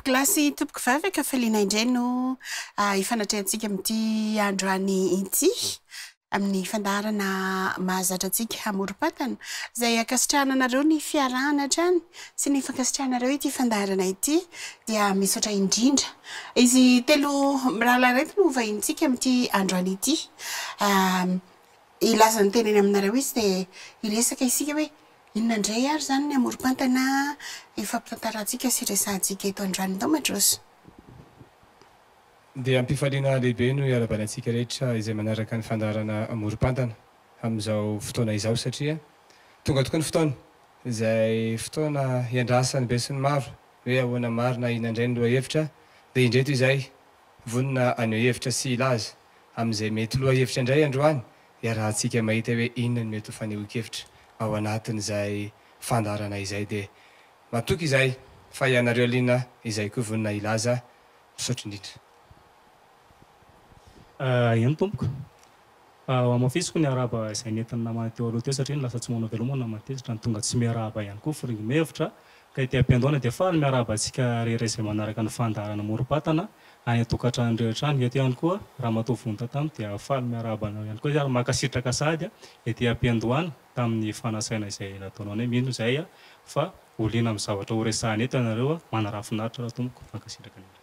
Tompokolahy sy tompokovavy, ankafaliana indray no hifanatrehantsika amin'ity androany ity amin'ny fandaharana mahazatra antsika amorom-patana izay ankasitrahana anareo ny fiarahana hatrany sy ny fankasitrahanareo ity fandaharana ity dia misaotra indrindra. Izy telo mirahalahy ireto no vahinintsika amin'ity androany ity. Hilaza ny tenany aminareo izy dia hiresaka isika hoe inona indray ary izany ny amorom-pantana hifampitantarantsika sy hiresahantsika eto androany. Ndao mandroso. Dia am-pifaliana lehibe no iarahabana antsika rehetra izay manaraka ny fandaharana amorom-pantana amin'izao fotoana izao satria tonga tokoa ny fotoana izay fotoana iandrasan'ny besinimaro hoe ahoana marina inona indray ny lohahevitra dia indreto izay vonona haneho hevitra sy hilaza amin'izay mety lohahevitra indray androany iarahantsika mahita hoe inona no mety ho fanehoan-kevitra ao anatin'izay fandaharana izay dia matoky izahay fa ianareo liana izay koa vonona hilaza misaotra indrindra. Eny tompoko. Hamafisiko ny arahaba izay nentin'ny namana teo aloha teo satria ny lasa tsy manao veloma no namana tezitra ny tonga tsy miarahaba ihany koa firingimevitra ka ety am-piandohana dia faly miarahaba antsika rehetra izay manaraka ny fandaharana amorom-patana any an-tokantrano rehetra any. Eto ihany koa Ramatoa Vontatano dia faly miarahaba anao ihany koa ary mankasitraka sahady ety am-piandohana tamin'ny fanasaina izay nataonao anay. Mino izahay fa ho liana amin'ny zavatra ho resahina eto ianareo. Manaraha finaritra Ratompoko. Mankasitraka indrindra.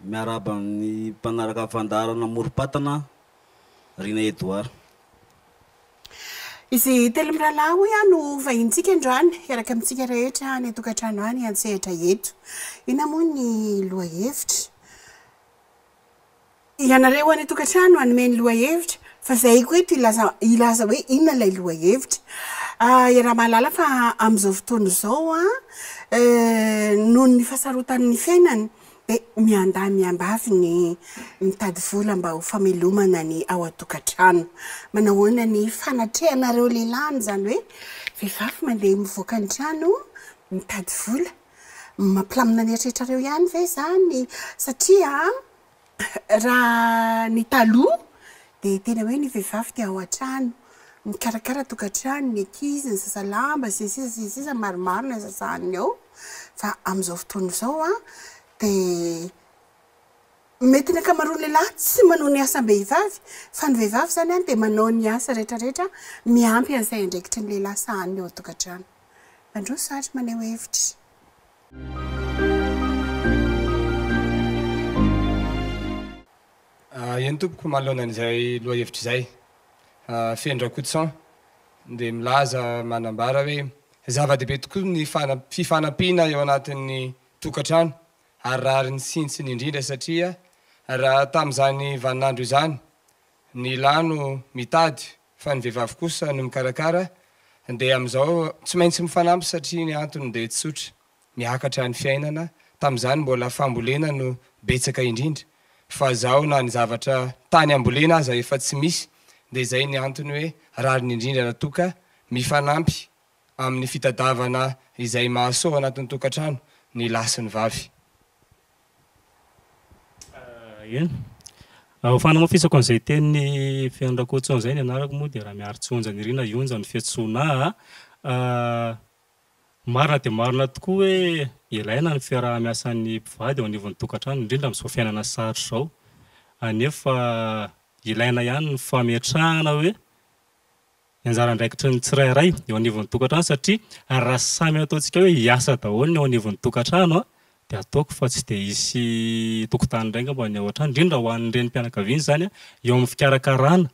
Miarahaba ny mpanaraka fandaharana amorom-patana, Rina Edouard. Izy telo mirahalahy hoy aho no vahinintsika androany, hiaraka amintsika rehetra any an-tokantrano any an-tsehatra eto. Inona moa ny lohahevitra? Ianareo any an-tokantrano hanome ny lohahevitra fa izahay koa eto hilaza hilaza hoe inona ilay lohahevitra. Iaraha-mahalala fa amin'izao fotoana izao noho ny fahasarotan'ny fiainana dia miandahy miambavy ny mitady vola mba ho famelomana ny ao an-tokantrano. Manao ahoana ny fanatrehanareo lehilahy amin'izany hoe vehivavy mandeha mivoaka ny trano mitady vola? Mampilamina ny eritreritrareo ihany ve izany? Satria raha ny taloha dia tena hoe ny vehivavy dia ao an-trano, mikarakara tokantrano, ny ankizy, ny sasa lamba, sy ny sisa sy ny sisa, maromaro ny asa sahaniny ao. Fa amin'izao fotoana izao an, dia mety ny ankamaroan'ny lehilahy tsy manao ny asam-behivavy, fa ny vehivavy izany an dia manao ny asa rehetrarehetra miampy an'izay andraikitry ny lehilahy sahaniny ao an-tokantrano. Mandroso ary maneho hevitra. Eny tompoko, manoloana an'izay lohahevitra izay, Feno Rakotoson dia milaza manambara hoe zava-dehibe tokoa ny fifanampiana eo anatin'ny tokantrano ary rariny sy hitsiny indrindra satria raha tamin'izany vaninandro izany ny lahy no mitady fa ny vehivavy kosa no mikarakara dia amin'izao tsy maintsy mifanampy satria ny antony dia tsotra miakatra ny fiainana, tamin'izany mbola fambolena no betsaka indrindra fa zao na ny zavatra tany ambolena aza efa tsy misy dia izay ny antony hoe rariny indrindra raha toa ka mifanampy amin'ny fitadavana izay mahasoa ao anatin'ny tokantrano ny lahy sy ny vavy. Eny. Ho fanamafisako an'izay tenin'i Feno Rakotoson izay, ny anarako moa dia Ramiaritsonja Nirina Ionja no fiantsoana ahy. Marina dia marina tokoa hoe ilaina ny fiaraha-miasan'ny mpivady eo anivon'ny tokantrano, indrindra amin'izao fiainana sarotra izao. Anefa ilaina ihany ny fametrahana hoe ny anjara andraikitry ny tsirairay eo anivon'ny tokantrano satria raha samy ataontsika hoe hiasa daholo ny eo anivon'ny tokantrano dia ataoko fa tsy dia hisy tokontany indray angamba ny ao an-trano, indrindra ho an'ny renim-pianakaviana izany eo amin'ny fikarakarana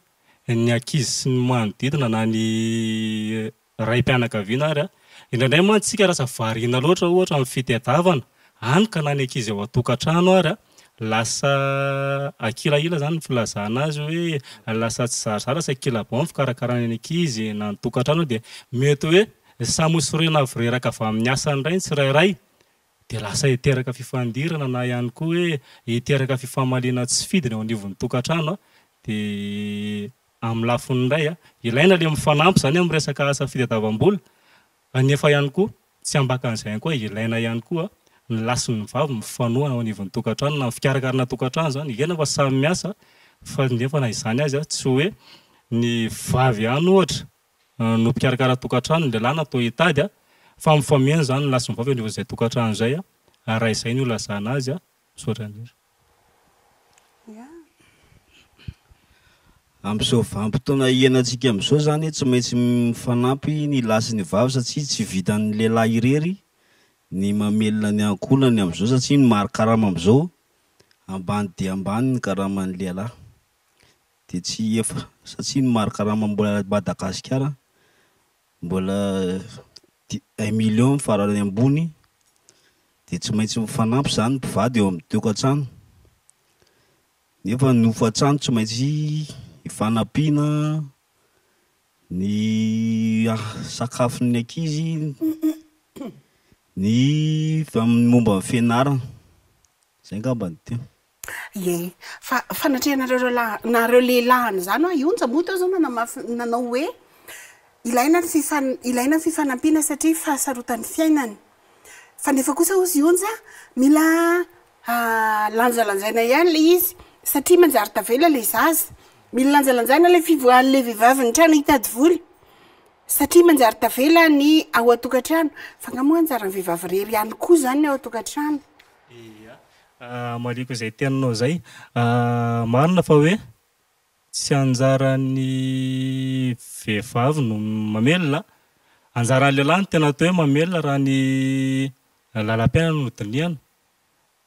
ny ankizy sy ny manodidina na ny raim-pianakaviana ary a! Indraindray mantsy isika lasa variana loatra ohatra amin'ny fitadiavana, hany ka na ny ankizy ao an-tokantrano ary a, lasa akilahila izany ny filazana azy hoe lasa tsy zarizary, lasa ankilabao ny fikarakarana ny ankizy na ny tokantrano dia mety hoe samy ho sorena avy reraka avy amin'ny asany indray ny tsirairay dia lasa hiteraka fifandirana na ihany koa hoe hiteraka fifamaliana tsy fidiny eo anivon'ny tokantrano dia amin'ny lafiny iray ilaina ilay mifanampy izany amin'ny resaka asa fitadiavam-bola nefa ihany koa tsy ambakan'izay ihany koa ilaina ihany koa ny lahy sy ny vavy mifanohana eo anivon'ny tokantrano na ny fikarakarana tokantrano izany ekena fa samy miasa fa nefa na izany aza tsy hoe ny vavy ihany ohatra no mpikarakara tokantrano, ny lehilahy natao hitady a! Fa mifameno izany ny lahy sy ny vavy eo anivon'izay tokantrano izay ary raha izay no ilazana azy, misaotra indrindra. Amin'izao vanim-potoana iainantsika amin'izao izany tsy maintsy mifanampy ny lahy sy ny vavy satria tsy vitan'ny lehilahy irery ny mamelona ny ankohonany amin'izao satria ny mari-karama amin'izao ambany dia ambany ny karaman'ny lehilahy dia tsy efa satria ny mari-karama mbola Madagasikara mbola un million ny farany ambony dia tsy maintsy mifanampy izany ny mpivady eo amin'ny tokantrano. Nefa ny hofan-trano tsy maintsy ifanampiana, ny sakafon'ny ankizy, ny momba ny fianarana, zay angamba no tena. Ie, fa fanatrehanareo reo lahy, nareo lehilahy an'izany hoa, i Onja moa teo zao nanamafy, nanao hoe ilaina ny fifan, ilaina ny fifanampiana satria fahasarotan'ny fiainana. Fa nefa kosa hozy i Onja, mila Lanjalanjaina ihany ilay izy satria manjary tavela ilay zaza. Mila lanjalanjaina ilay fivoahan'ilay vehivavy ny trano hitady vola satria manjary tavela ny ao an-tokantrano. Fa angaha moa anjaran'ny vehivavy irery ihany koa izany ny ao an-tokantrano? Ia, hamaliako izay teninao izay. Marina fa hoe tsy anjaran'ny vehivavy no mamelona. Anjaran'ny lehilahy no tena atao hoe mamelona raha ny lalam-piainana no dinihana.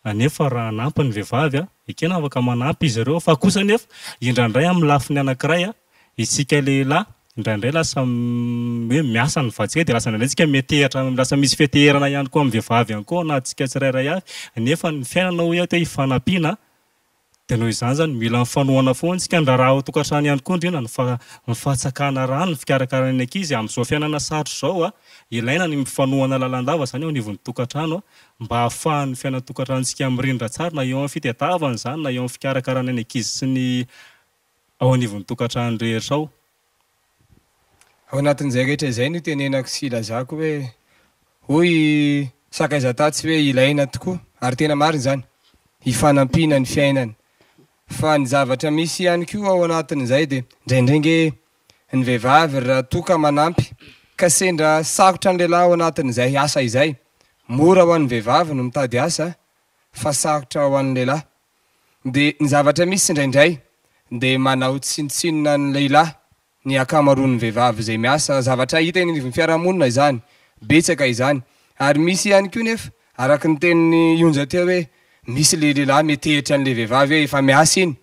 Anefa raha hanampy ny vehivavy, ekena afaka manampy izy ireo, fa kosa anefa indraindray amin'ny lafiny anankiray, isika lehilahy indraindray lasa hoe miasa ny vadintsika dia lasa indraindray isika miantehitra, lasa misy fianteherana ihany koa amin'ny vehivavy ihany koa ao anatintsika tsirairay avy, nefa ny fiainana hoy aho hoe ifanampiana. Dia noho izany izany, mila mifanohana foana isika, ny raharaha ao an-tokantrano ihany koa indrindra ny fa ny fahatsakana rano, ny fikarakarana ny ankizy, amin'izao fiainana sarotra izao a, ilaina ny mifanohana lalandava izany eo anivon'ny tokantrano a, mba hahafahan'ny fiainan-tokantranontsika mirindra tsara na eo amin'ny fitadiavana izany na eo amin'ny fikarakarana ny ankizy sy ny ao anivon'ny tokantrano rehetra ao. Ao anatin'izay rehetra izay no itenenako sy ilazako hoe hoy i Sakaizatatsy hoe ilaina tokoa, ary tena marina izany, hifanampiana ny fiainana. Fa ny zavatra misy ihany koa ao anatin'izay dia indraindray nge ny vehivavy raha toa ka manampy ka sendra sarotra ny lehilahy ao anatin'izay asa izay, mora ho an'ny vehivavy no mitady asa fa sarotra ho an'ny lehilahy. Dia ny zavatra misy indraindray dia manao tsinontsinona ny lehilahy ny ankamaroan'ny vehivavy izay miasa, zavatra hita eny anivon'ny fiarahamonina izany, betsaka izany, ary misy ihany koa nefa araka ny tenin'i Ionja teo hoe misy le lehilahy metehitra an'le vehivavy hoe efa miasa iny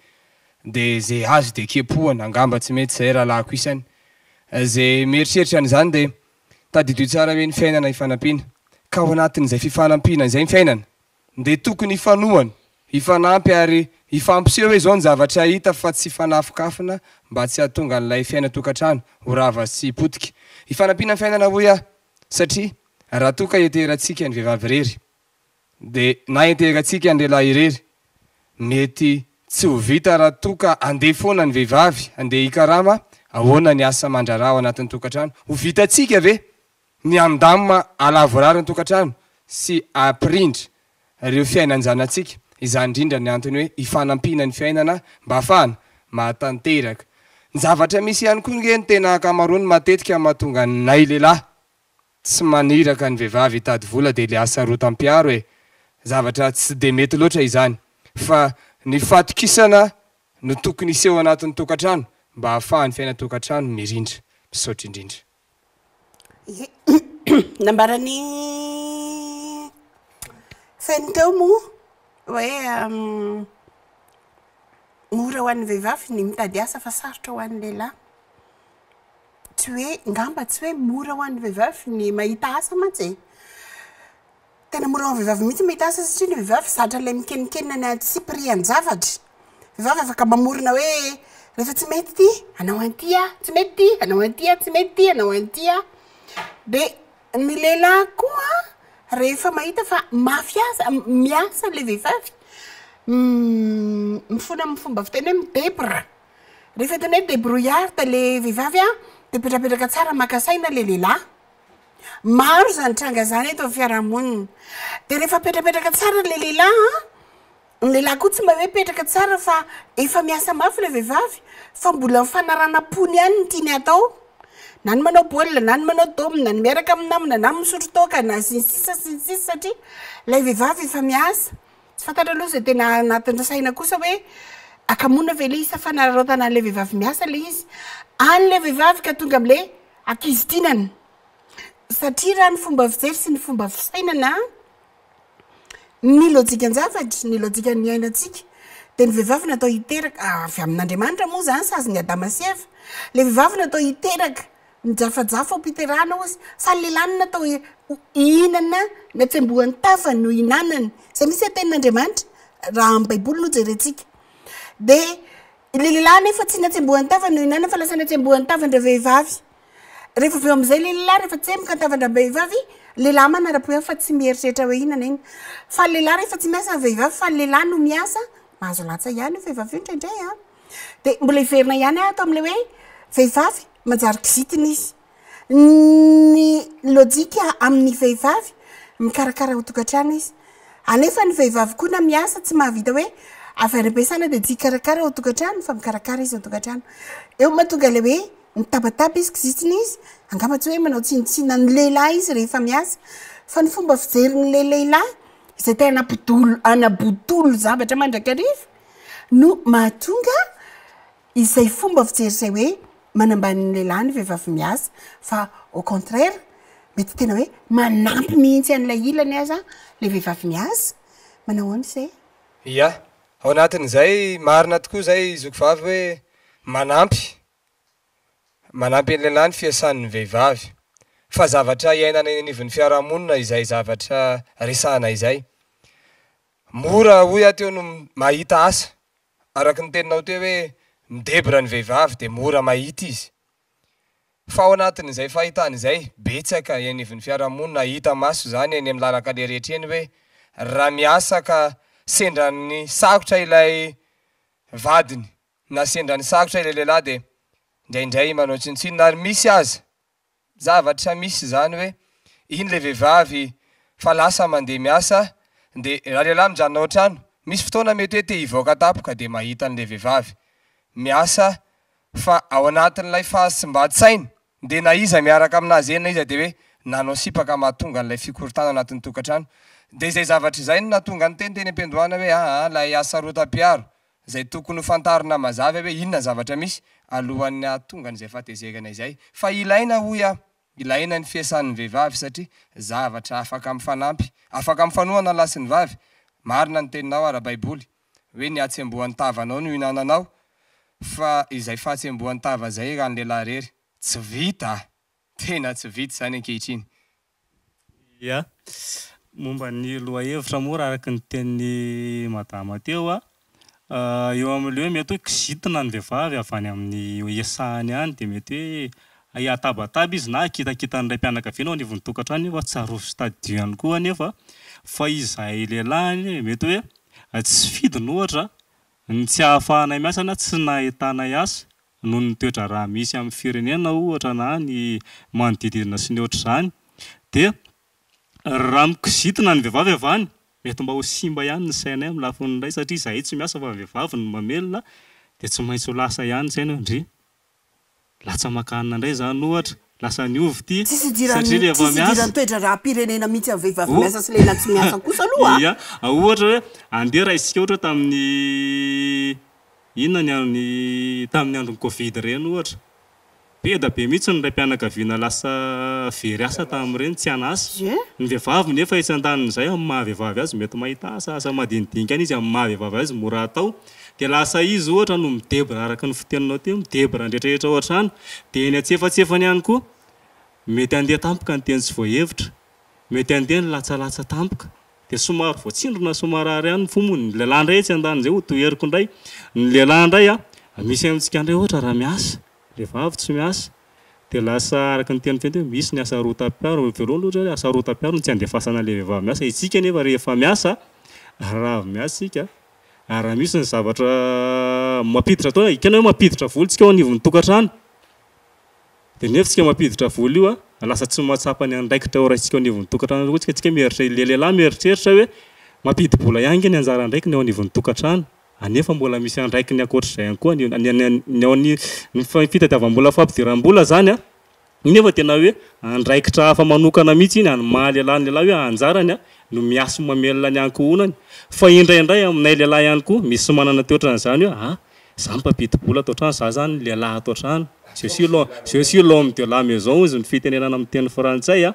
dia ze azo dia kepohana, angamba tsy mety izay rahalahiko isany ze mieritreritra an'izany dia tadidio tsara hoe ny fiainana ifanampiana ka ao anatin'izay fifanampiana izay ny fiainana Dia tokony hifanohana, hifanampy ary hifampiseho hoe izao ny zavatra hita fa tsy hifanafonkafona mba tsy hahatonga an'ilay fiainan-tokantrano ho rava sy potika. Hifanampiana ny fiainana hoy aho satria raha toa ka hianteherantsika ny vehivavy irery dia na hianteherantsika ny lehilahy irery mety tsy ho vita raha toa ka andeha foana ny vehivavy andeha hikarama, ahoana ny asa aman-draharaha ao anatin'ny tokantrano? Ho vitantsika ve Ny handamina halavorary ny tokantrano sy hampirindra ireo fiainan-janatsika, izany indrindra ny antony hoe hifanampiana ny fiainana mba hahafahana mahatanteraka. Ny zavatra misy ihany koa nge ny tena ankamaroany matetika mahatonga anay lehilahy tsy maniraka ny vehivavy hitady vola dia le hasarotam-piaro e! Zavatra tsy dia mety loatra izany fa ny fatokisana no tokony hiseho anatin'ny tokantrano mba hahafahan'ny fiainan-tokantrano mirindra. Misaotra indrindra. Nambaran'i Feno teo moa hoe mora ho an'ny vehivavy ny mitady asa fa sarotra ho an'ny lehilahy. Tsy hoe, angamba tsy hoe mora ho an'ny vehivavy ny mahita asa mantsy e. Tena mora ho an'ny vehivavy mihitsy mahita asa satria ny vehivavy zatra ilay mikenikenina ny antsipirian-javatra. Vehivavy afaka mamorona hoe rehefa tsy mety ity, hanao an'ity aho, tsy mety ity, hanao an'ity aho, tsy mety ity, hanao an'ity aho. Dia ny lehilahy koa rehefa mahita fa mafy asa, miasa ilay vehivavy, mifona amin'ny fomba fiteny hoe mi-debra. Rehefa hitany hoe debrouillarde ilay vehivavy an, dia mipetrapetraka tsara maka saina ilay lehilahy. Maro izany tranga izany eto amin'ny fiarahamonina. Dia rehefa mipetrapetraka tsara ilay lehilahy an, ny lehilahy koa tsy mba hoe mipetraka tsara fa efa miasa mafy ilay vehivavy fa mbola ny fanaranam-pony ihany no tiany hatao. Na ny manao baolina, na ny manao domina, ny miaraka amin'ny namana, na misotro toaka, na sy ny sisa sy ny sisa satria ilay vehivavy efa miasa. Tsy fantatra aloha izay tena anatin'ny saina kosa hoe hakamoana ve ilay izy sa fanararaotana an'ilay vehivavy miasa ilay izy. Any ilay vehivavy ka tonga amin'ilay ankizy tinana. Satria raha ny fomba fijery sy ny fomba fisainana, ny lojikan-javatra, ny lojikan'ny iainantsika, dia ny vehivavy natao hiteraka, avy amin'Andriamanitra moa izany sazin'i Adama sy Eva, ilay vehivavy natao hiteraka, mijafajafa ao am-piterahana hozy, fa ny lehilahy no natao hihinana ny hatsembohan'ny tavany no hihinanany, izay mihitsy ny tenin'Andriamanitra, raha amin'ny baiboly no jerentsika. Dia ilay lehilahy anefa tsy ny hatsembohan'ny tavany no hihinanany fa lasa ny hatsembohan'ny tavan-dravehivavy. Rehefa avy eo amin'izay le lehilahy rehefa tsemboka ny tavan-dravehivavy, lehilahy manara-po ihany fa tsy mieritreritra hoe inona na inona. Fa ny lehilahy rehefa tsy miasa ny vehivavy fa ny lehilahy no miasa, mahazo latsa ihany io vehivavy io indraindray an. Dia mbola hiverina ihany aho ato amin'ilay hoe vehivavy manjary kizitina izy. Ny lojika amin'ny vehivavy, mikarakara ao an-tokantrano izy. Anefa ny vehivavy koa na miasa tsy mahavita hoe avy any am-piasana dia tsy hikarakara ao an-tokantrano fa mikarakara izy ao an-tokantrano. Eo mahatonga ilay hoe Mitabataba izy kizitina izy, angamba tsy hoe manao tsinontsinona ny lehilahy izy rehefa miasa, fa ny fomba fijerin'ilay lehilahy izay te hanapodolo hanabotolo zavatra mandrakariva no mahatonga izay fomba fijery izay hoe manambany ny lehilahy ny vehivavy miasa, fa au contraire mety tena hoe manampy mihitsy an'ilay ilany aza ilay vehivavy miasa. Manao ahoana izay? Ia, ao anatin'izay marina tokoa izay zoky vavy hoe manampy Manampy ny lehilahy ny fiasan'ny vehivavy. Fa zavatra iainana eny anivon'ny fiarahamonina izay zavatra resahana izay. Mora hoy aho teo no mahita asa. Araka ny teninao teo hoe midebra ny vehivavy dia mora mahita izy. Fa ao anatin'izay fahitana izay, betsaka eny anivon'ny fiarahamonina, hita maso izany eny amin'ny lalan-kaleha rehetra eny hoe raha miasa ka sendran'ny sarotra ilay vadiny Na sendra ny sarotra ilay lehilahy dia indraindray manao tsinontsinona ary misy aza zavatra misy izany hoe iny ilay vehivavy fa lasa mandeha miasa dia ralehilahy mijanona ao an-trano, misy fotoana mety hoe te hivoaka tampoka dia mahita an'ilay vehivavy miasa fa ao anatin'ilay fahasimban-tsaina dia na iza miaraka aminazy eny na iza dia hoe nanao sipa ka mahatonga an'ilay fikorontanana anatin'ny tokantrano dia izay zavatra izay no nahatonga ny teny teny am-piandohana hoe aa ilay hasarotam-piaro izay tokony ho fantarina mazava hoe inona ny zavatra misy alohan'ny hahatonga an'izay fahatezerana izay. Fa ilaina hoy aho, ilaina ny fiasan'ny vehivavy satria zavatra afaka mifanampy, afaka mifanohana ny lahy sy ny vavy. Marina ny teninao ara-baiboly hoe ny hatsembohan'ny tavanao no ihinananao fa izay fahatsembohan'ny tava izay raha ny lehilahy irery tsy vita a! Tena tsy vita izany ankehitriny. Ia. Momba ny lohahevitra moa raha araka ny tenin'i madama teo a, eo amin'ilay hoe mety hoe kizitina ny vehivavy avy any amin'ny iasahany any dia mety hoe hitabataba izy na hakitakita ny raim-pianakaviana ao anivon'ny tokantrano nefa tsarovy sy tadidio ihany koa anefa fa izahay lehilahy anie mety hoe tsy fidiny ohatra ny tsy ahafahanay miasa na tsy nahitanay asa noho ny toe-draharaha misy amin'ny firenena ohatra na ny manodidina sy ny ohatr'izany dia raha mikizitina ny vehivavy avy any mety mba ho simba ihany ny sainay amin'ny lafiny iray satria izahay tsy miasa fa ny vehivavy no mamelona dia tsy maintsy ho lasa ihany ny saina hoe ndry latsa-makanina indray izany ohatra lasa niova ity Tsisy idiran'ny satria rehefa tsisy miasa idiran'ny toe-draharaham-pirenena mihitsy amin'ny vehivavy O miasa sy lehilahy tsy miasa kosa aloha a! Ia, ohatra hoe andeha raisitsika ohatra hoe tamin'ny Inona ny ny tamin'ny andron'ny covid ireny ohatra? Be da be mihitsy ny raim-pianakaviana lasa very asa tamin'ireny, tsy an'asa. Ie. Ny vehivavy nefa etsy andanin'izay amin'ny maha vehivavy azy mety mahita asa, asa madinidinika any izy amin'ny maha vehivavy azy mora atao. Dia lasa izy ohatra no midebra araka ny fiteninao teo, midebra ny rehetrarehetra ao an-trano. Dia eny antsefatsefany ihany koa, mety handeha tampoka ny teny tsy voahevitra, mety handeha ny latsalatsa tampoka. Dia somary voatsindrona sy marary ihany ny fo moa. Ny lehilahy indray etsy andanin'izay ho toheriko indray. Ny lehilahy indray an, misy amintsika indray ohatra raha miasa, ilay vavy tsy miasa, dia lasa araka ny tenin'i Fenty hoe misy ny hasarotam-piaro, voalohany aloha ohatra hoe hasarotam-piaro no tsy andefasana ilay vehivavy miasa. Isika anefa rehefa miasa, raha avy miasa isika, ary raha misy ny zavatra mampiditra atao, ekena hoe mampiditra vola isika ao anivon'ny tokantrano, Dia nefa tsika mampiditra vola io a, lasa tsy mahatsapa ny andraikitra ho raisintsika eo anivon'ny tokantrano koa tsika, tsika mieritreritra, ilay lehilahy mieritreritra hoe mampidi-bola ihany ange ny anjara andraikiny ao anivon'ny tokantrano, anefa mbola misy andraikiny ankoatr'izay ihany koa ny ny ny ao ny fitadiavam-bola fampidiram-bola zany a. Iny nefa tena hoe andraikitra hafa manokana mihitsy iny any maha lehilahy ny lehilahy hoe anjarany no miasa sy mamelona ny ankohonany. Fa indraindray aminay lehilahy ihany koa misy manana toetra an'izany hoe ah za mpampidi-bola ato an-trano, za zany lehilahy ato an-trano, je suis l'homme, je suis l'homme de la maison hozy ny fitenenana amin'ny teny frantsay a.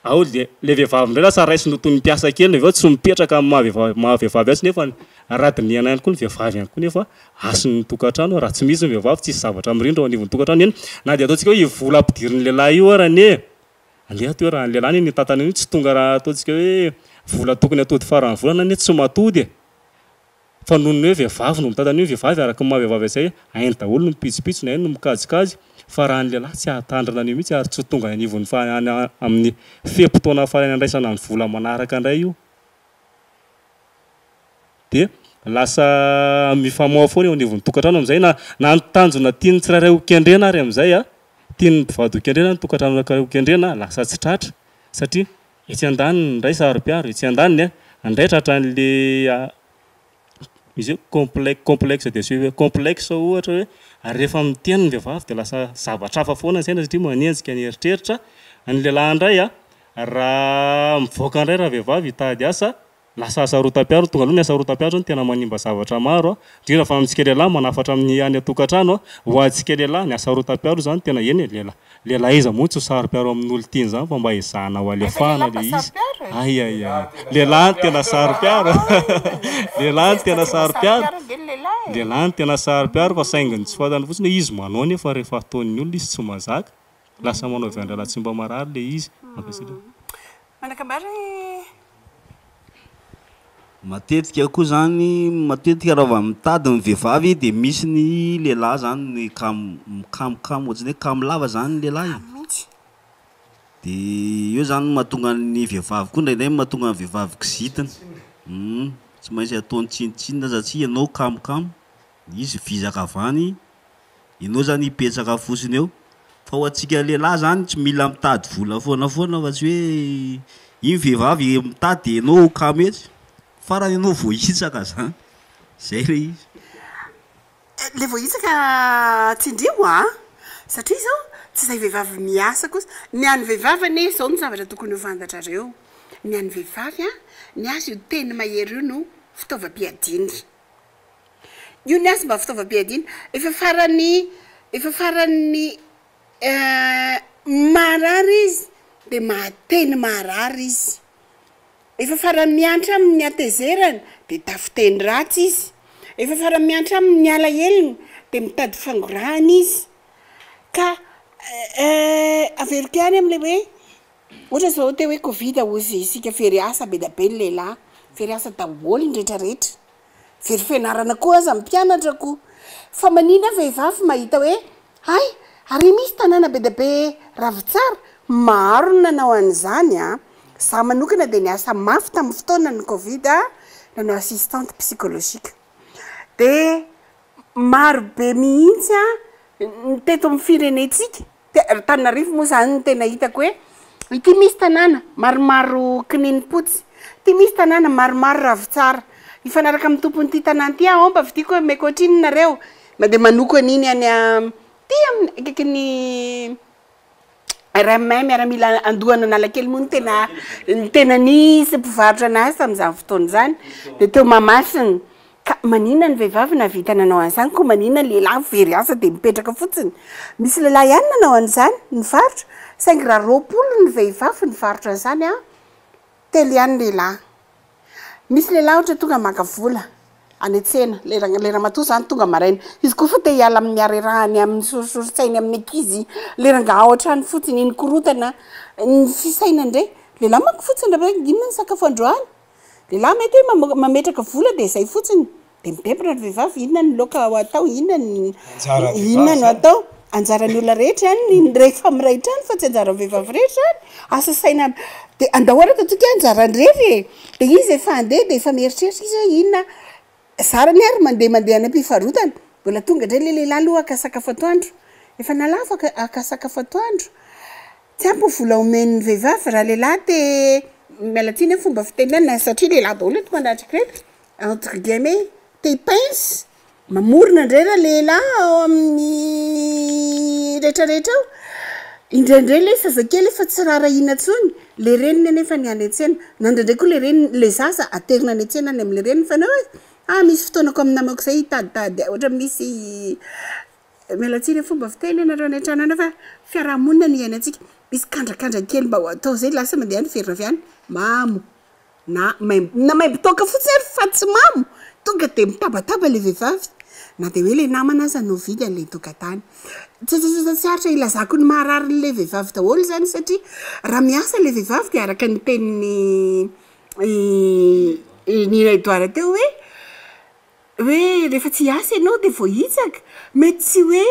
Ao le le vehivavy indray lasa raisiny ho toy ny mpiasa kely avy eo tsy mipetraka amin'ny maha vehivavy maha vehivavy azy nefa raha dinihana ihany koa ny vehivavy ihany koa nefa hasin'ny tokantrano raha tsy misy ny vehivavy tsisy zavatra mirindra ao anivon'ny tokantrano eny na dia ataontsika hoe io vola ampidirin'ny lehilahy io ary anie andeha ato hoe raha ny lehilahy anie nitantana an'io tsy tonga raha ataontsika hoe vola tokony atody faran'ny volana anie tsy matody e. Fa noho ny hoe vehivavy no mitantana io, vehivavy araka ny maha vehivavy an'izay, hainy daholo ny mipitsopitsony, hainy ny mikajikajy, fa raha ny lehilahy tsy hahatandrina an'io mihitsy ary tsy ho tonga any anivon'ny fa any amin'ny fe-potoana farany handraisana ny vola manaraka indray io. Dia lasa mifamoha foana eo anivon'ny tokantrano amin'izay na na ny tanjona tian'ny tsirairay ho kendrena ary amin'izay a, tian'ny mpivady ho kendrena, ny tokantrano anankiray ho kendrena, lasa tsy tratra satria Etsy andaniny indray saro-piaro, etsy andaniny a, indray tratran'le izy io complexe complexe de su- complexe ohatra hoe rehefa miteny ny vehivavy dia lasa zavatra hafa foana ny saina satria manenjika ny eritreritra. Ny lehilahy indray a, raha mivoaka indray ravehivavy hitady asa, lasa hasarotam-piaro, tonga aloha ny hasarotam-piaro zany tena manimba zavatra maro a, indrindra fa amintsika lehilahy manafatra amin'ny any an-tokantrano a, ho antsika lehilahy ny hasarotam-piaro zany tena eny e, lehilahy Lehilahy iza moa tsy ho saro-piaro amin'olo tiany zany fa mba ezahana ho alefahana le izy. Ay ay ay. Lehilahy no tena saro-piaro. Lehilahy no tena saro-piaro. Lehilahy no tena saro-piaro fa saingy ny tsy fantany fotsiny hoe izy manao nefa rehefa ataon'ny olona izy tsy mahazaka. Lasa manao avy any rahalahy tsy mba marary le izy. Mankasitraka. Manakambara e! Matetika koa zany, matetika raha vao mitady ny vehivavy de misy ny lehilahy zany ny kamo mikamokamo ohatran'ny hoe kamo lava zany ny lehilahy e. Kamo mihitsy. De eo zany no mahatonga ny vehivavy koa indraindray mahatonga ny vehivavy kizitina, hum tsy maintsy ataony tsinontsinona satria ianao kamokamo, izy vizaka avy any, Ianao zany hipetraka fotsiny eo. Fa ho antsika lehilahy zany tsy mila mitady vola foana foana fa tsy hoe iny vehivavy mitady de ianao ho kamo etsy. Farany ianao voahitsaka zany. Zay le izy. Le voahitsaka tsindrio a! Satria zao tsy izay vehivavy miasa kosa, ny an'ny vehivavy anie zao no zavatra tokony ho fantatrareo, ny an'ny vehivavy a, ny azy io teny mahery io no fitaovam-piadiany. Io ny azy mba fitaovam-piadiana. Efa faran'ny efa faran'ny marary izy dia mahateny marary izy. Efa faran'ny miantra aminy ny hatezerany dia tafiteny ratsy izy. Efa faran'ny miantra aminy ny alahelony dia mitady fangorahana izy. Ka averiko ihany amin'ilay hoe ohatra izao teo hoe covid hozy isika very asa be dia be ny lehilahy, very asa daholo ny rehetra rehetra. Very fianarana koa aza ny mpianatra ko! Fa manina vehivavy mahita hoe hay ary misy tanàna be dia be ravintsara, maro ny nanao an'izany an! Za manokana dia niasa mafy tamin'ny fotoana ny covid nanao assistante psychologique dia maro be mihitsy an ny teto amin'ny firenentsika Antananarivo moa zany no tena hitako hoe ity misy tanàna maromaro kininim-potsy, ity misy tanàna maromaro ravintsara, hifanaraka amin'ny tompon'ity tanàna ity aho, mba vidiako hoe omeko ohatrinona nareo, mandeha manoko an'iny any aty amin'ny akaikin'ny RMM miaramila Andohan'Analakely moa no tena no tena nisy mpivarotra anazy tamin'izany fotoana izany, dia teo Mahamasina. Ka maninona ny vehivavy nahavita nanao an'izany koa maninona ny lehilahy very asa dia mipetraka fotsiny? Misy lehilahy ihany nanao an'izany, nivarotra, saingy raha 20 ny vehivavy nivarotra an'izany an, telo ihany ny lehilahy. Misy lehilahy ohatra tonga maka vola any an-tsena, le le ramatoa izany tonga maraina, izy koa fa te hiala amin'ny harerahany amin'ny sorisorin-tsainy amin'ny ankizy, le rangahy ao an-trano fotsiny, iny korontana, ny fisainany indray, lehilahy manko fotsiny raha hoe inona ny sakafo androany? Lehilahy mety hoe mametraka vola dia izay fotsiny, dia midebona ny vehivavy, inona ny laoka ho atao, inona ny inona no atao, anjaran'ny olona rehetra ihany ny rehefa miray trano fa tsy anjaran'ny vehivavy irery izany, asa saina dia andao ary ataontsika hoe anjaran'ny irery e, dia izy efa handeha dia efa mieritreritra izy hoe inona, zarany ary mandeha mandeha any am-pivarotana, mbola tonga indray ilay lehilahy aloha haka sakafo atoandro, efa nalavo haka haka sakafo atoandro, Tsy ampy ny vola omen'ny vehivavy raha lehilahy te, miala tsiny amin'ny fomba fitenenana satria lehilahy daholo eto manatrika eto, entre guillemets, te hi-pince, mamorona indray ralehilahy ao amin'ny retraretra ao. Indraindray le zazakely efa tsy raharahiana intsony, le reniny anefa ny any an-tsena, na indraindray koa le reniny, le zaza aterina any an-tsena any amle reniny fa nareo e, ah misy fotoana ko amin'ny namako zay hitaditady ohatra misy, miala tsiny amin'ny fomba fiteny ianareo any an-trano any fa fiarahamonina no iainantsika, misy kandrakandra kely mba ho atao zay lasa mandeha any miverina avy any, mamo. Na maimbo na maimbo toaka fotsiny ary fa tsy mamo, tonga dia mitabataba ilay vehivavy, na dia hoe ilay namana aza no nividy an'ilay toka-tany. Tsy tsy tsy aritra ilazako ny maharary an'ilay vehivavy daholo izany satria raha miasa ilay vehivavy dia araka ny tenin'i i Nina Edouard teo hoe hoe rehefa tsy hiasa ianao dia voahitsaka, mety tsy hoe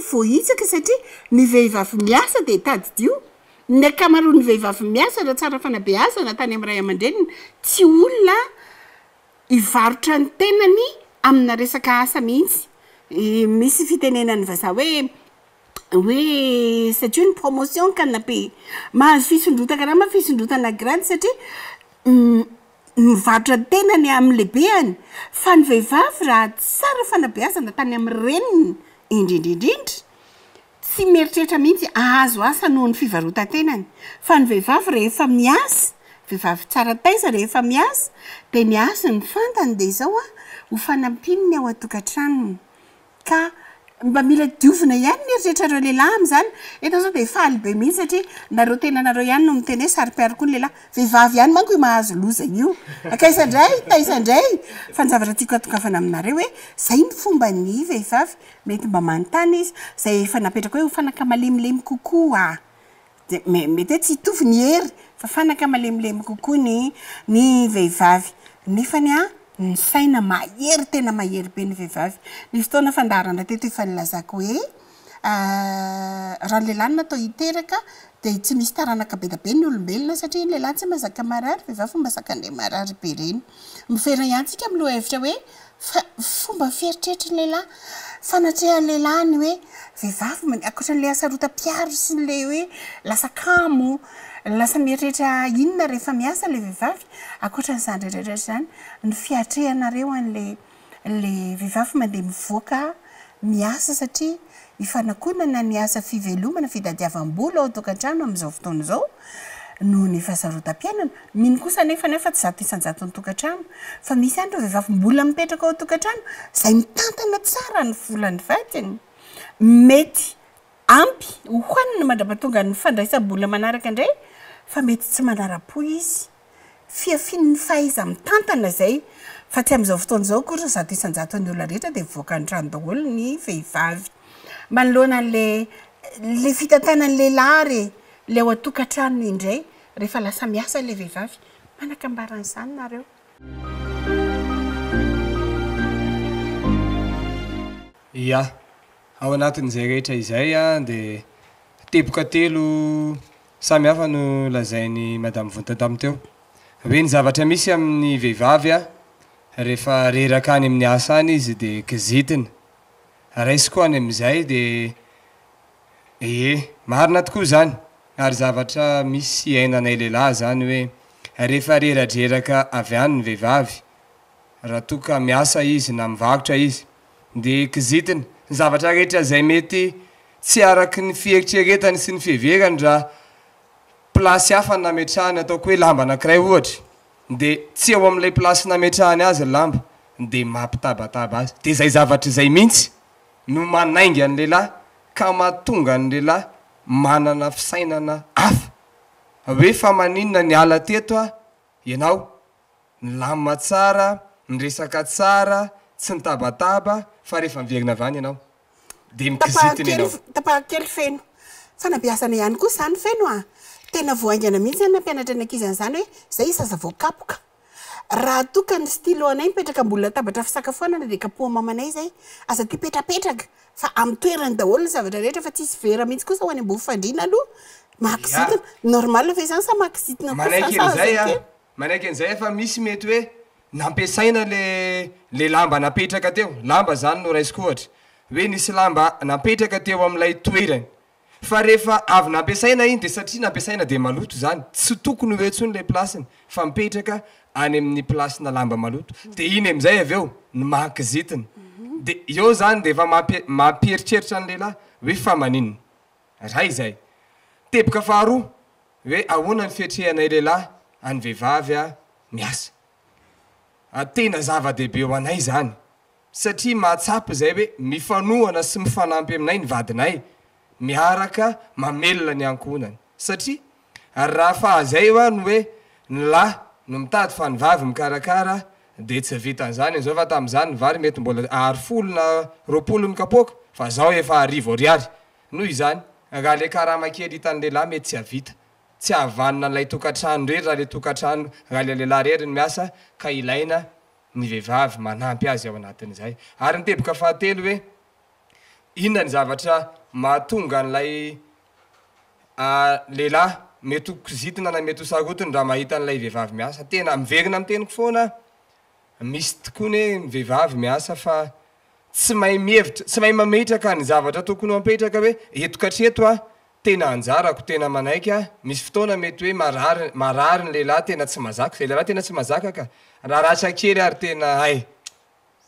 voahitsaka satria ny vehivavy miasa dia tadidio Ny ankamaroan'ny vehivavy miasa raha tsara fanabeazana tany amin'ny ray aman-dreniny, tsy olona hivarotra ny tenany amina resaka asa mihitsy. Misy fitenenan'ny vazaha hoe hoe c'est une promotion canapé. Mahazo fisondrotan-karama, fisondrotana grade satria mivarotra ny tenany amin'ny lehibeny fa ny vehivavy raha tsara fanabeazana tany amin'ny reniny indrindra indrindra, Tsy mieritreritra mihitsy hahazo asa noho ny fivarotan-tenany. Fa ny vehivavy rehefa miasa, vehivavy tsara taiza rehefa miasa dia ny azy ny fantany dia izao an, ho fanampiany ny ao an-tokantranony. Ka mba mila diovina ihany ny eritreritrareo lehilahy amin'izany. Eto aho izao dia faly be mihitsy satria nareo tenanareo ihany no miteny hoe saro-piaro koa ny lehilahy. Vehivavy ihany manko io mahazo loza io. Akaiza indray? Taiza indray? Fa ny zavatra tiako hatongavana aminareo hoe izay ny fomban'ny vehivavy Mety mba manontany izy, izay efa napetraka hoe ho fanaka malemilemy kokoa. Dia mety hoe tsy hitovy ny hery fa fanaka malemilemy kokoa ny ny vehivavy. Nefany an, ny saina mahery, tena mahery be ny vehivavy. Nisy fotoana fandaharana teto efa nilazako hoe raha ny lehilahy no natao hiteraka dia tsy misy taranaka be dia be ny olombelona satria ny lehilahy tsy mahazaka marary, vehivavy mahazaka an'ilay marary be ireny. Miverina ihany tsika amin'ny lohahevitra hoe Fa fomba fieritreritry ny lehilahy, fanatrehan'ny lehilahy ny hoe vehivavy man-, ankoatra an'ilay hasarotam-piaro sy ilay hoe lasa kamo, lasa mieritreritra inona rehefa miasa ilay vehivavy, ankoatra an'izany rehetra rehetra izany, ny fiatrehanareo an'ilay ilay vehivavy mandeha mivoaka miasa satria Ifanakonana ny asa fivelomana, fitadiavam-bola ao an-tokantrano amin'izao fotoana izao noho ny fahasarotam-piainana. Mino kosa anefa anefa tsy 100% ny tokantrano fa misy ihany ireo vehivavy mbola mipetraka ao an-tokantrano izay mitantana tsara ny volan'ny vadiny. Mety ampy hohanina mandra-pahatongan'ny fandraisam-bola manaraka indray fa mety tsy manara-po izy. Fihafian'ny fahaiza-mitantana izay, fa tsy amin'izao fotoana izao akory 100% ny olona rehetra dia mivoaka ny trano daholo ny vehivavy. Manoloana an'ilay ilay fitantanan'ny lehilahy ary e, ilay ao an-tokantrano indray rehefa lasa miasa ilay vehivavy, manakambara an'izany nareo. Ia. Ao anatin'izay rehetra izay dia teboka telo samy hafa no lazain'i Madame Vontantamy teo. Hoe ny zavatra misy amin'ny vehivavy rehefa reraka any amin'ny asa any izy dia kizitina. Raisiko any amin'izay dia ee, marina tokoa izany ary zavatra misy iainanay lehilahy izany hoe rehefa reradreraka avy any ny vehivavy raha toa ka miasa izy na mivarotra izy dia kizitina. Ny zavatra rehetra izay mety tsy araky ny fieritreretany sy ny fiheverany raha place hafa no nametrahany ataoko hoe lamba anankiray ohatra dia tsy eo amin'ilay place nametrahany azy ny lamba dia mampitabataba azy. Dia izay zavatra izay mihitsy no manainga ny lehilahy ka mahatonga ny lehilahy manana fisainana hafa hoe fa maninona niala teto aho ianao Nilamina tsara, niresaka tsara, tsy nitabataba, fa rehefa miverina avy any ianao dia mikizitina ianao. Tapahako kely Feno. Fanabeazana ihany koa izany Feno a! Tena vao haingana mihitsy aho nampianatra ny ankizy an'izany hoe izay zaza voakapoka. Raha toa ka ny stylo anay mipetraka ambony latabatra fisakafoanana dia kapohan'i mamanay izay. Aza tia petrapetraka fa amin'ny toerany daholo ny zavatra rehetra fa tsisy vera mihitsy kosa ho any ambony fandriana aloha. Mahakizitina. Normal ve izany sa mahakizitina kosa Manaiky sa azo an'izay aho. ekena? Manaiky an'izay fa misy mety hoe nampiasaina le le lamba napetraka teo, lamba zany no raisiko ohatra, hoe nisy lamba napetraka teo amin'ilay toerany, fa rehefa avy nampiasaina iny de satria nampiasaina de maloto zany, tsy tokony ho eo intsony le place-ny fa mipetraka any amin'ny place-na lamba maloto, de iny amin'izay avy eo no mahakizitina, de eo zany de efa mampi- mampieritreritra ny lehilahy hoe fa maninona? Ray izay. Teboka faharoa, hoe ahoana ny fiatrehanay lehilahy an'ny vehivavy miasa. Tena zava-dehibe ho anay izany satria mahatsapa izay hoe mifanohana sy mifanampy aminay ny vadinay, miaraka mamelona ny ankohonany. Satria raha fahazay hoa ny hoe ny lahy no mitady fa ny vavy mikarakara dia tsy vitan'izany izao fa tamin'izany ny vary mety mbola ar folo na 20 ny kapoaka fa zao efa arivo ariary. Noho izany raha le karama kely hitan'ny lehilahy mety tsy havita, tsy hahavanona an'ilay tokantrano irery raha le tokantrano raha le lehilahy irery no miasa ka ilaina ny vehivavy manampy azy ao anatin'izay. Ary ny teboka fahatelo hoe inona ny zavatra mahatonga an'ilay lehilahy mety ho kizitina na mety ho sarotiny raha mahita an'ilay vehivavy miasa. Tena miverina amin'ny teniko foana aho, misy tokoa anie ny vehivavy miasa fa tsy mahay mihevitra, tsy mahay mametraka ny zavatra tokony ho apetraka hoe eto ka hatreto aho tena anjarako, tena manaiky aho, misy fotoana mety hoe marary, marary ny lehilahy tena tsy mazaka, izay lehilahy tena tsy mazaka ka, raha ratra kely ary tena hay,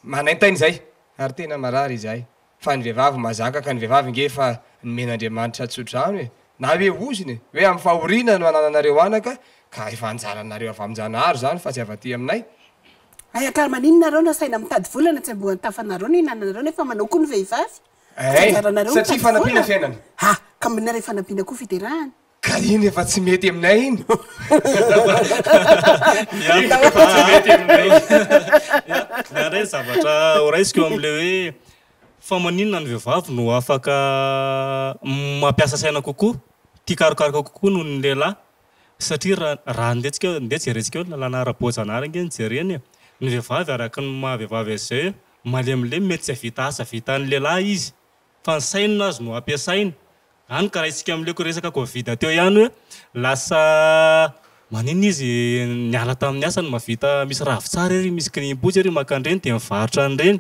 manaintaina izay, ary tena marary izahay. Fa ny vehivavy mazaka ka ny vehivavy nge efa nomen'Andriamanitra tsodrano e! Na hoe ozona e! Hoe amin'ny fahoriana no anananareo anaka ka efa anjaranareo avy amin-janahary izany fa tsy avy aty aminay. Hay ka maninona nareo no asaina mitady vola na tsy ambohan'ny tafanareo ny hinananareo nefa manao koa ny vehivavy? Tsy Hay! anjaranareo Satria mitady fanampiana vola? fiainana. Ha! Ka maninona rehefa fanampiana koa fiterahana? Ka iny efa tsy mety aminay iny. Iny efa tsy mety aminay. Ya, ny ahy indray ny zavatra ho raisiko eo amin'ilay hoe fa maninona ny vehivavy no afaka mampiasa saina kokoa, tia karokaroka kokoa noho ny lehilahy? Satria raha raha ndeha tsika ndeha jerentsika eo ny lalàna ara-boajanahary ange no jerena e! Ny vehivavy araka ny maha vehivavy azy izay malemilemy mety tsy hahavita asa vitan'ny lehilahy izy fa ny sainy azy no ampiasainy. Hany ka raisika amin'ilay resaka covid teo ihany hoe lasa maninona izy niala tamin'ny asany mahavita misy ravintsara ery, misy kinim-potsy ery maka an'ireny dia mivarotra an'ireny.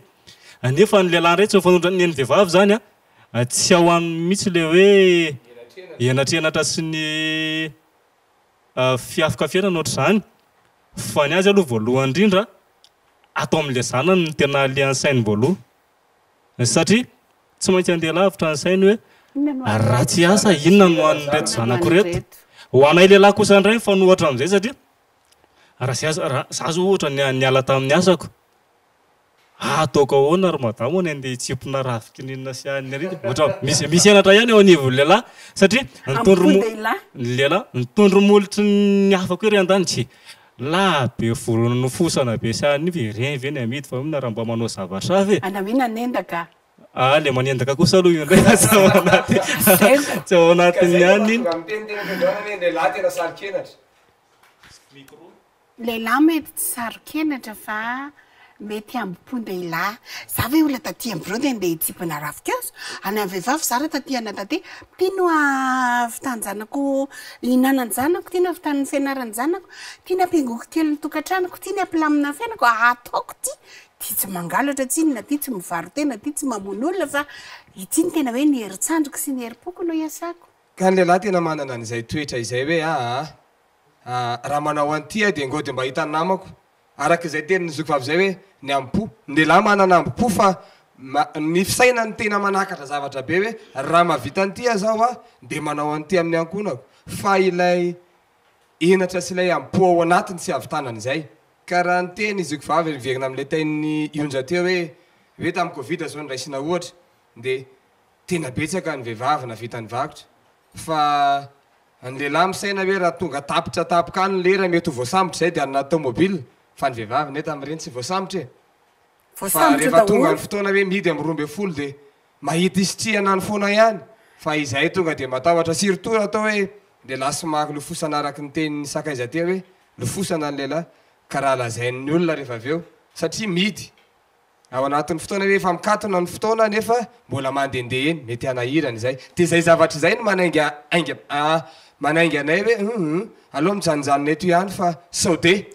Nefa ny lehilahy indray tsy mifanohitra ny an'ny vehivavy izany an, tsy ao aminy mihitsy ilay hoe henatrenatra sy ny fiafikafianana ohatr'izany. Fa ny azy aloha voalohany indrindra ato amin'ilay zanany no tena alehan'ny sainy voalohany. Satria tsy maintsy handeha lavitra ny sainy hoe raha tsy hiasa inona no hanin'ireto zanako ireto. Ho anay lehilahy kosa indray mifanohitra amin'izay satria raha tsy hiasa, raha za zao ohatra niala tamin'ny asako, ataoko ahoana ry madama ny handeha hitsimpona ravikininina sy hanina ery, ohatra misy misy henatra ihany eo anivon'ny lehilahy satria ny tondro mo- ny lehilahy ny tondro molotry ny hafa koa ery an-danitra e. Lahy be volo nofosana be sy anio ve ireny ve ny amidy fa inona raha mba manao zavatra hafa e! Anao io nanendaka. Ah le manendaka kosa aloha io indray fa tsy ao anaty tsy ao anatin'ny Ka any zay iny. no mahatonga miteny teny am-piandohana hoe ny lehilahy tena saro-kenatra. Lehilahy mety tsy saro-kenatra fa mety hambom-pon-dehilahy. Za ve olona taty am birao de andeha hitsipona ravinkazo? Any am vehivavy za raha taty ana taty, ty no ahavitan-janako hihinanan-janako, ty no ahavitan'ny fianaran-janako, ty no ampihaingoko kely ny tokantranoko, ty no hampilamina ny fiainako, ataoko ty! Ty tsy mangalatra tsinona, ty tsy mivaro-tena, ty tsy mamono olona fa ity no tena hoe ny herin-tsandriko sy ny herim-poko no iasako. Ka ny lehilahy tena manana an'izay toetra izay hoe aa raha manao an'ity aho dia ngao dia mba hitan'ny namako Araka izay tenin'ny zoky vavy izay hoe ny ambo-po. Ny lehilahy manana ambo-po fa ny fisainany tena manakatra zavatra be hoe raha mahavita an'ity aho izao aho dia manao an'ity amin'ny ankohonako. Fa ilay henatra sy ilay ambo-po ao anatiny tsy hahavitana an'izay. Ka raha niteny i zoky vavy miverina amin'ilay tenin'i Ionja teo hoe hoe tamin'ny covid izao no raisina ohatra dia tena betsaka ny vehivavy nahavita nivarotra fa Ny lehilahy misaina hoe raha tonga tapitra tapoka any ny lera mety ho voasambotra izay dia any anaty tomobile fa ny vehivavy ne tamin'ireny tsy voasambotra e! Fa Voasambotra rehefa tonga daholo. ny fotoana hoe mihidy amin'ny 12 dia mahita hisitrihana any foana ihany fa izahay tonga dia matahotra surtout raha atao hoe lehilahy somary lofosana araka ny tenin'ny sakaiza teo hoe lofosana ny lehilahy ka raha lazain'ny olona rehefa avy eo satria mihidy Ao anatin'ny fotoana hoe efa mikatona ny fotoana nefa mbola mandehandeha eny, mety hanahirana izay. Dia izay zavatra izay no manainga ainga manainga anay hoe hum aleo mijanonjanona eto ihany fa sao de.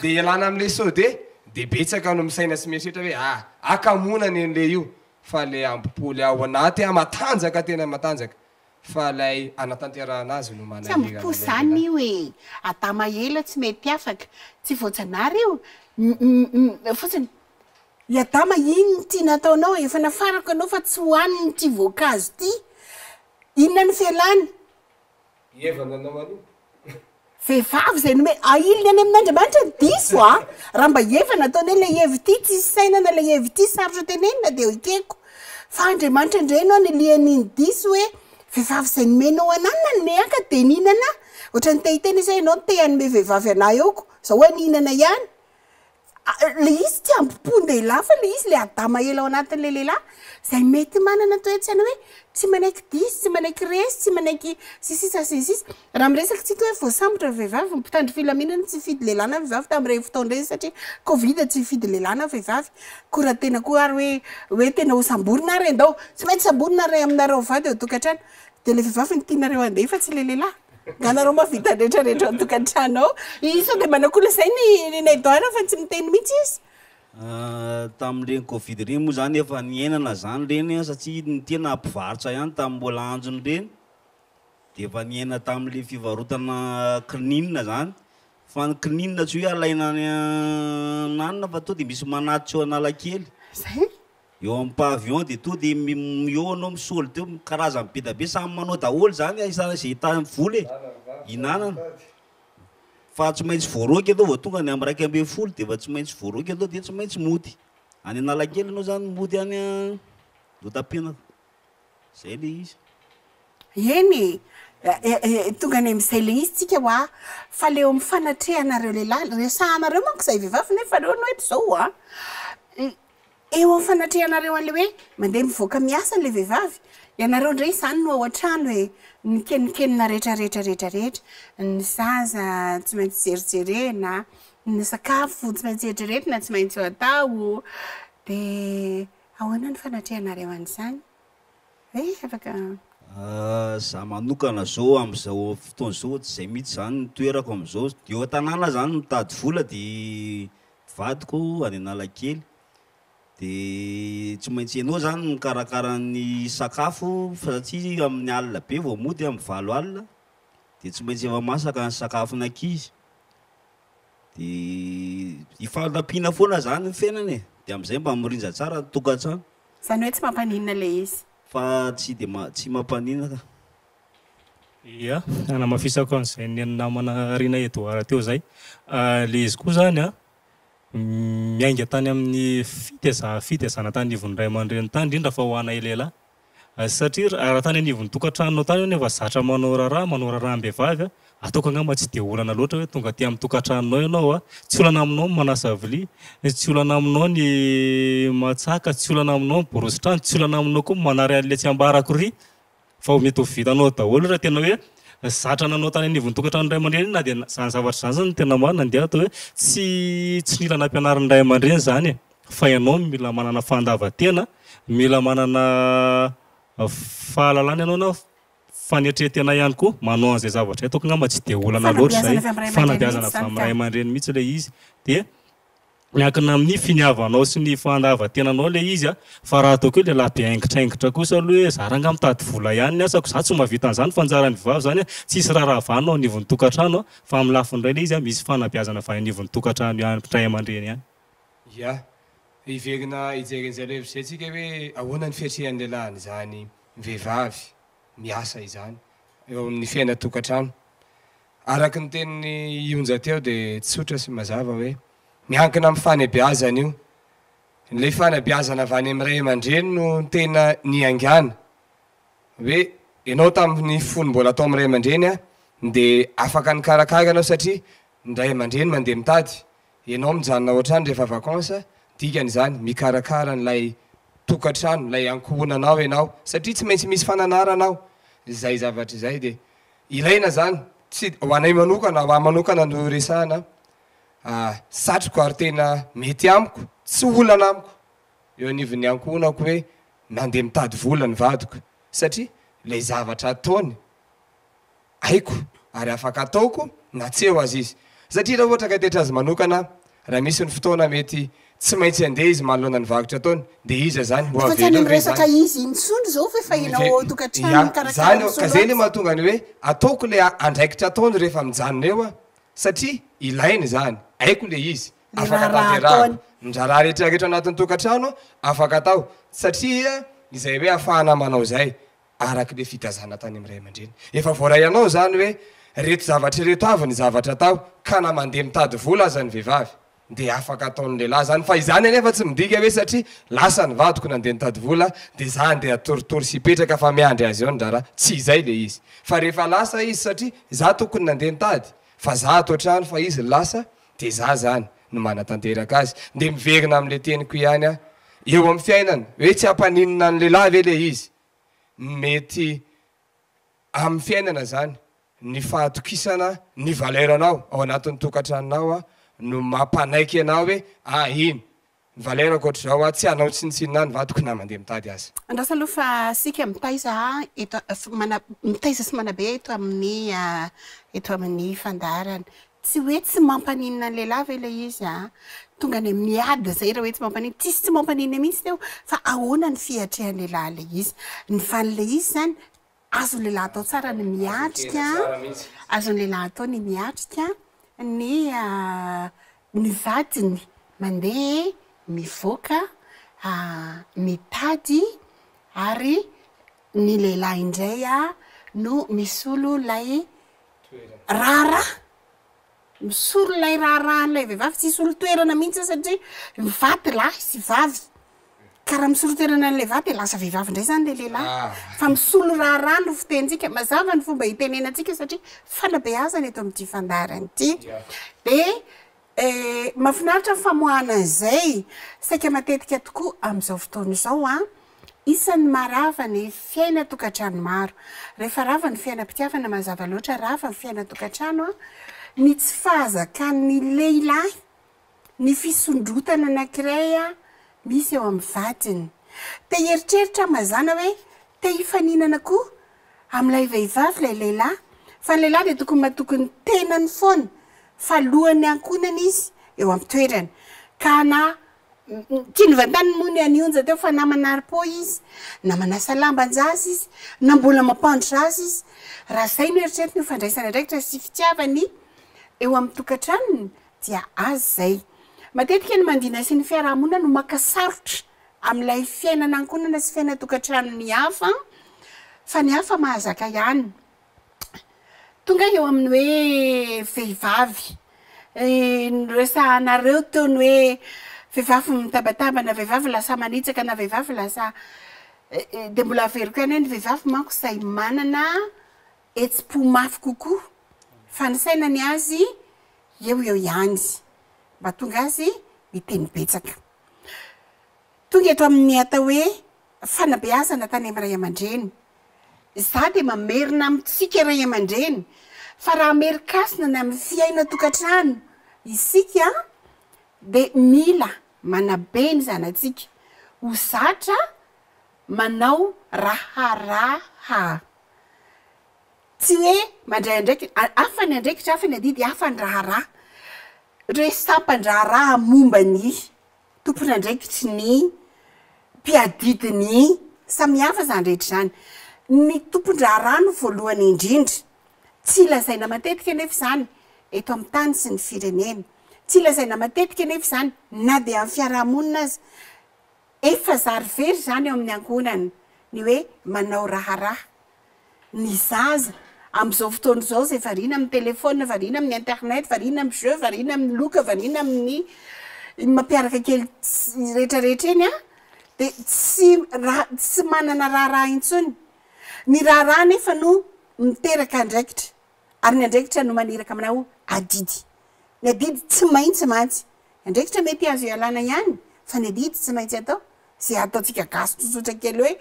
Dia ialana amin'ilay sao de, dia betsaka no misaina sy mieritreritra hoe ah hakamoana anie an'ilay io fa ilay ambopoly ao anaty ah matanjaka tena matanjaka fa ilay hanatanterahana azy no Tsy manahirana ambopo anay izany lehilahy. io e! Adama ela tsy mety afaka, tsy voajanahary io, m fotsiny. I Adama, inn ity nataonao e? Efa nafarako ianao fa tsy hohaniny ity voankazo ity. Inona ny fialany? I Eva nanao an'io. Vehivavy izay nome ahiliny any amin'Andriamanitra ny diso a! Raha mba i Eva nataony hoe ilay Eva ity tsisy saina na ilay Eva ity sarotra tenenina dia ekeko. Fa Andriamanitra indray no anilihan'iny diso hoe vehivavy izay nomenao anah no nanome ahy ka dia nihinana aho. Ohatran'ny te hiteny izy hoe ianao no te hanome vehivavy anah eo ko, zao aho nihinana ihany. Le izy tsy ambom-pon-dehilahy fa le izy le Adama ela ao anatin'le lehilahy zay mety manana toe-tsaina hoe tsy manaiky diso, tsy manaiky resy, tsy manaiky sy sisa sy ny sisa. Raha miresaka tsika hoe voasambotra ny vehivavy, ny mpitandro filaminana tsy hifidy lehilahy na vehivavy tamin'ireny fotoana ireny satria covid tsy hifidy lehilahy na vehivavy. Koa raha tena koa ary hoe hoe tena ho samborina ary andao, tsy maintsy samborina ray aminareo mivady ao an-tokantrano. Dia le vehivavy no tianareo handeha fa tsy le lehilahy. Nga nareo mahavita ny rehetra rehetra ao an-tokantrano ao. Ii sao dia manao koa zay ny Nina Edouard fa tsy miteny mihitsy izy. Tamin'ireny covid ireny moa zany efa niainana zany ireny an, satria ny tena mpivarotra ihany tamin'ny mbola androny ireny, dia efa niaina tamin'ilay fivarotana kininina zany, fa ny kininina tsy hoe alaina any ananona fa tonga dia misy manatitra eo Analakely. Zay? Eo amin'ny pavillon dia tonga dia eo anao misolde eo, karazany be dia be, samy manao daholo zany izay ahitany vola e, hinanana. Fa tsy maintsy voaroaka ianao vao tonga ny amin'ny 11 dia efa tsy maintsy voaroaka ianao dia tsy maintsy mody. Any Analakely ianao zany mody any an, Andohatapenaka. Zay le izy. Eny e, tonga any amin'izay le izy tsika hoa, fa le eo amin'ny fanatrehanareo lehilahy, resahanareo manko izay vehivavy nefa reo no eto zao a, Eo amin'ny fanatrehanareo an'ilay hoe mandeha mivoaka miasa ilay vehivavy, ianareo indray izany no ao an-trano e, ny kenonkenona rehetra rehetra rehetra rehetra, ny zaza tsy maintsy jerijerena, ny sakafo tsy maintsy eritreretina tsy maintsy ho atao, dia ahoana ny fanatrehanareo an'izany? Hoe afaka. Za manokana zao amzao fotoana zao tsy zay mitsy zany ny toerako amzao, eo an-tanàna zany mitady vola de vadiko any Analakely de tsy maintsy enao zany mikarakara ny sakafo satria amin'ny alina be vao mody amin'ny valo alina de tsy maintsy efa masaka ny sakafon'ankizy de ifanampiana foana zany ny fiainana e, de am'zay mba mirindra tsara ny tokantrano. Zany hoe tsy mampaninona le izy. Fa tsy de tsy mampaninona ka. Ia, hanamafisako an'izay nen'ny namana Rina Edouard teo izay. Ilay izy koa izany an, miainga tany amin'ny fiteza- fitezana tany anivon'ny ray aman-dreny tany, indrindra fa ho anay lehilahy. Satria raha tany anivon'ny tokantranonao tany ianao efa zatra manao raharaha, manao raharaham-behivavy an, ataoko angamba tsy dia olana loatra hoe tonga aty amin'ny tokantranonao ianao an, tsy olana aminao ny manasa vilia, tsy olana aminao ny matsaka, tsy olana aminao ny borosy trano, tsy olana aminao koa ny manary an'ilay tsy ambarako ry. Fa ho mety ho vitanao daholo raha tena hoe zatra nanao tany anivon'ny tokantranon'ny ray aman-dreny na dia izany zavatra izany zany no tena marina dia atao hoe tsy tsy nila nampianarin'ny ray aman-dreny izany e! Fa ianao no mila manana fandavan-tena, mila manana fahalalana ianao na fanetren-tena ihany koa manao an'izay zavatra izay, ataoko angamba tsy dia olana loatra izay, Fanabeazana avy amin'ny ray aman-dreny fanabeazana mihitsy avy izany amin'ny ka. ray aman-dreny mihitsy ilay izy dia Miankina amin'ny finiavanao sy ny fandavan-tenanao ilay izy a! Fa raha ataoko hoe lehilahy be haingitraingitra kosa aloha hoe za rangahy mitady vola ihany ny asako, za tsy mahavita an'izany fa anjaran'ny vehivavy izany a! Tsisy raharaha vanona ao anivon'ny tokantrano a! Fa amin'ny lafiny iray ilay izy a, misy fanabeazana avy any anivon'ny tokantrano ihany, ray aman-dreny ihany. Ya. Hiverina hijery an'izay lohahevitra izay tsika hoe ahoana ny fiatrehan'ny lehilahy an'izany vehivavy miasa izany eo amin'ny fiainan-tokantrano. Araka ny tenin'i Ionja teo dia tsotra sy mazava hoe miankina amin'ny fanebeazana io. Ilay fanabeazana avy any amin'ny ray aman-dreny no tena niaingàna. Hoe ianao tamin'ny fony mbola tao amin'ny ray aman-dreny dia afaka nikarakara ianao satria ny ray aman-dreny mandeha mitady, ianao mijanona ao an-trano rehefa vacances, dikan'izany mikarakara an'ilay tokantrano, ilay ankohonanao ianao satria tsy maintsy misy fananarana ao. Izay zavatra izay dia Ilaina zany, tsy ho anay manokana, ho ahy manokana no resahana, satriko ary tena mety amiko, tsy olana amiko eo anivon'ny ankohonako hoe mandeha mitady vola ny vadiko satria ilay zavatra ataony haiko ary afaka ataoko na tsy eo aza izy. Satria raha ohatra ka hitaitra azy manokana aho, raha misy ny fotoana mety tsy maintsy handeha izy manoloana ny varotra ataony, dia iza zany? Ho Efa avy tsy any eo ve miresaka zany? izy intsony izao fa efa ianao ao an-tokantrano Ya, mikarakara zany ny ka zay le misolo azy. mahatonga ny hoe ataoko le andraikitra ataony rehefa mijanona eo aho satria ilaina izany, haiko le izy, Le afaka raharaha tanterahako. ataony. Ny raharaha rehetra rehetra anatin'ny tokantrano afaka atao satria izay hoe ahafahana manao izay. Araka ilay fitazana tany amin'ny ray aman-dreny. Efa voaray anao izany hoe reto zavatra ireto avy ny zavatra atao ka na mandeha mitady vola aza ny vehivavy dia afaka ataon'ny lehilahy izany fa izany anefa tsy midika hoe satria lasa ny vadiko nandeha nitady vola dia za andeha hatoritory sy hipetraka fa miandry azy eo ny raharaha. Tsy izay ilay izy fa rehefa lasa izy satria za tokony nandeha nitady fa za ato an-trano fa izy lasa dia za zany no manatanteraka azy. Dia miverina amin'ilay teniko ihany aho eo amin'ny fiainana hoe tsy hampaninona ny lehilahy ve ilay izy? Mety amin'ny fiainana zany ny fahatokisana ny valeur-nao ao anatin'ny tokantranonao no mampanaiky anao hoe ah iny ny valeur-ko ohatr'izao ah tsy hanao tsinontsinona ahy ny vadiko na mandeha mitady aza. Andraso aloha fa isika mitaiza eto mana mitaiza sy manabe eto amin'ny eto amin'ny fandaharana. Tsy hoe tsy mampaninona ny lehilahy ve ilay izy an! Tonga any amin'ny ady izay raha hoe tsy mampaninona. Tsisy tsy mampaninona mihitsy teo fa ahoana ny fiatrehan'ny lehilahy ilay izy. Ny valin'ilay izy izany, azon'ny lehilahy atao tsara ny miatrika, azon'ny lehilahy atao ny miatrika ny ny vadiny mandeha mivoaka mitady ary ny lehilahy indray no misolo ilay raharaha, misolo ilay raharahan'ilay vehivavy, tsy hisolo toerana mihitsy satria mivady lahy sy vavy, ka raha misolo toerana an'ilay vavy dia lasa vehivavy indray izany ilay lehilahy, fa misolo raharaha no fitenintsika, mazava ny fomba itenenantsika satria fanabeazana eto amin'ity fandaharana ity, dia Mahafinaritra ny famoahana an'izay, saika matetika tokoa amin'izao fotoana izao an! Isan'ny maharava ny fiainan-tokantrano maro. Rehefa rava ny fiainam-pitiavana mazava loatra rava ny fiainan-tokantrano an! Ny tsy fahazakan'ny lehilahy ny fisondrotana anankiray misy eo amin'ny vadiny. Te hieritreritra aho mazàna hoe te hifaninana koa amin'ilay vehivavy ilay lehilahy, fa ny lehilahy dia tokony matoky ny tenany foana fa lohan'ny ankohonana izy eo am-pitoerany, ka na tiany vantaniny moa ny an'i Onja teo fa na manari-po izy, na manasa lamban-jaza izy, na mbola mampandro zaza izy, raha izay no eritreretiny ho fandraisana andraikitra sy fitiavany eo amin'ny tokantranony dia azy izay. Matetika ny mandina sy ny fiarahamonina no maka sarotra amin'ilay fiainana ankohonana sy fiainan-tokantranon'ny hafa fa ny hafa mahazaka ihany. Tonga eo amin'ny hoe vehivavy, noresahanareo teo ny hoe vehivavy mitabataba na vehivavy lasa manitsaka na vehivavy lasa, dia mbola averiko ihany hoe ny vehivavy manko izay manana hetsi-po mafy kokoa fa ny saina ny azy eo eo ihany, mba tonga azy miteny betsaka. Tonga eto amin'ny atao hoe fanabeazana tany amin'ny ray aman-dreny. Izaho dia mamerina amintsika ray aman-dreny fa raha hamerin-kasina ny amin'ny fiainan-tokantrano isika dia mila manabe ny zanatsika ho zatra manao raharaha. Tsy hoe mandray andraikitra, hafa ny andraikitra, hafa ny adidy, hafa ny raharaha. Ohatra hoe sampan-draharaha momba ny tompon'andraikitry ny mpiadidy ny, samihafa izany rehetra izany. Ny tompon-draharaha no voalohany indrindra. Tsy lazaina matetika anefa izany eto amin'ny tany sy ny firenena. Tsy lazaina matetika anefa izany na dia amin'ny fiarahamonina aza. Efa zary very izany eo amin'ny ankohonana ny hoe manao raharaha. Ny zaza amin'izao fotoana izao izay variana amin'ny telephone, variana amin'ny internet, variana amin'ny jeux, variana amin'ny loka, variana amin'ny mampiaraka kely rehetra rehetra eny an, dia tsy raha tsy manana raharaha intsony. Ny raharaha anefa no miteraka andraikitra ary ny andraikitra no maniraka aminao adidy. Ny adidy tsy maintsy mantsy Andraikitra mety azo ialana ihany fa ny adidy tsy maintsy atao, izay ataontsika gasy tsotsotra kely hoe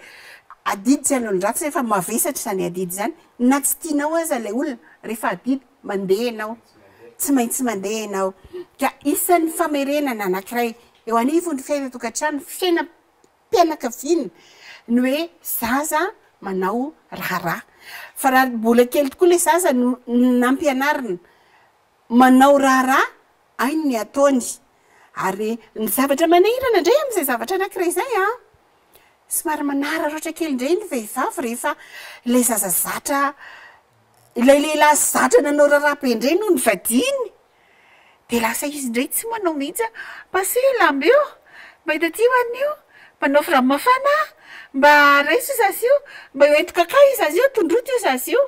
adidy tsy an'olon-dratsy nefa mavesatra izany adidy izany, na tsy tianao aza ilay olona rehefa adidy mandeha ianao, tsy maintsy mandeha ianao. Ka isan'ny famerenana anankiray eo anivon'ny fiainan-tokantrano, fiainam-pianakaviana ny hoe zaza manao raharaha. Fa raha mbola kely tokoa ilay zaza no nampianarina manao raharaha hainy ny ataony. Ary ny zavatra manahirana indray amin'izay zavatra anankiray izay an, somary manararaotra kely indray ny vehivavy rehefa ilay zaza zatra, ilay lehilahy zatra nanao raharaha be indray no nivadiany, dia lasa izy indray tsy manao mihitsy an, paseo lamba io, mba itaty ho an'io, manaovy rano mafana an. Mba raiso io zaza io, mba hoentiko akao io zaza io, tondroto io zaza io.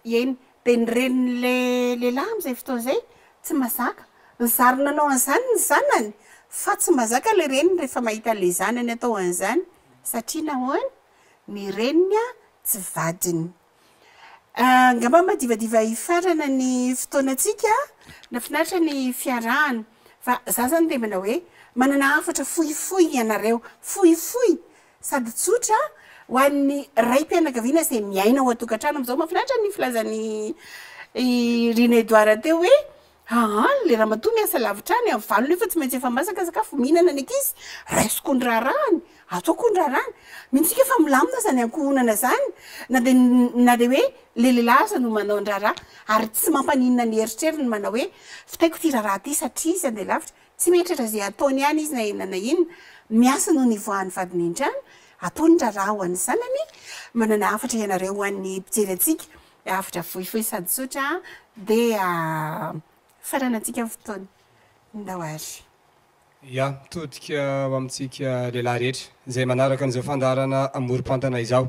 Eny, dia ny renin'ilay lehilahy amin'izay fotoana izay tsy mahazaka. Nizary nanao an'izany ny zanany fa tsy mahazaka ilay reniny rehefa mahita an'ilay zanany atao an'izany satria nahoana? Ny reniny tsy vadiny. Angamba madivadiva hifarana ny fotoanantsika, nahafinaritra ny fiarahana fa za zany dia manao hoe manana hafatra fohifohy ianareo, fohifohy sady tsotra ho an'ny raim-pianakaviana izay miaina ao an-tokantrano amin'izao. Mahafinaritra ny filazan'i Rina Edouard teo hoe aa le ramatoa miasa lavitra any, amin'ny valo nefa tsy maintsy efa masaka sakafo, mihinana ny ankizy, raisiko ny raharahany, ataoko ny raharahany. Mino tsika fa milamina izany ankohonana izany na dia na dia hoe le lehilahy aza no manao ny raharaha ary tsy mampaninona ny eritreriny manao hoe vitaiko ity raharaha ity satria izy andeha lavitra. Tsy mieritreritra izay ataony ihany izy na inona na inona. Miasa noho ny ivoahan'ny vadiny an-trano. Ataony ny raharaha ho an'ny zanany. Manana hafatra ianareo ho an'ny mpijery antsika. Hafatra fohifohy sady tsotra dia faranantsika ny fotoana. Ndao ary. Ya, mitodika ho amintsika lehilahy rehetra izay manaraka an'izao fandaharana amorom-pantana izao.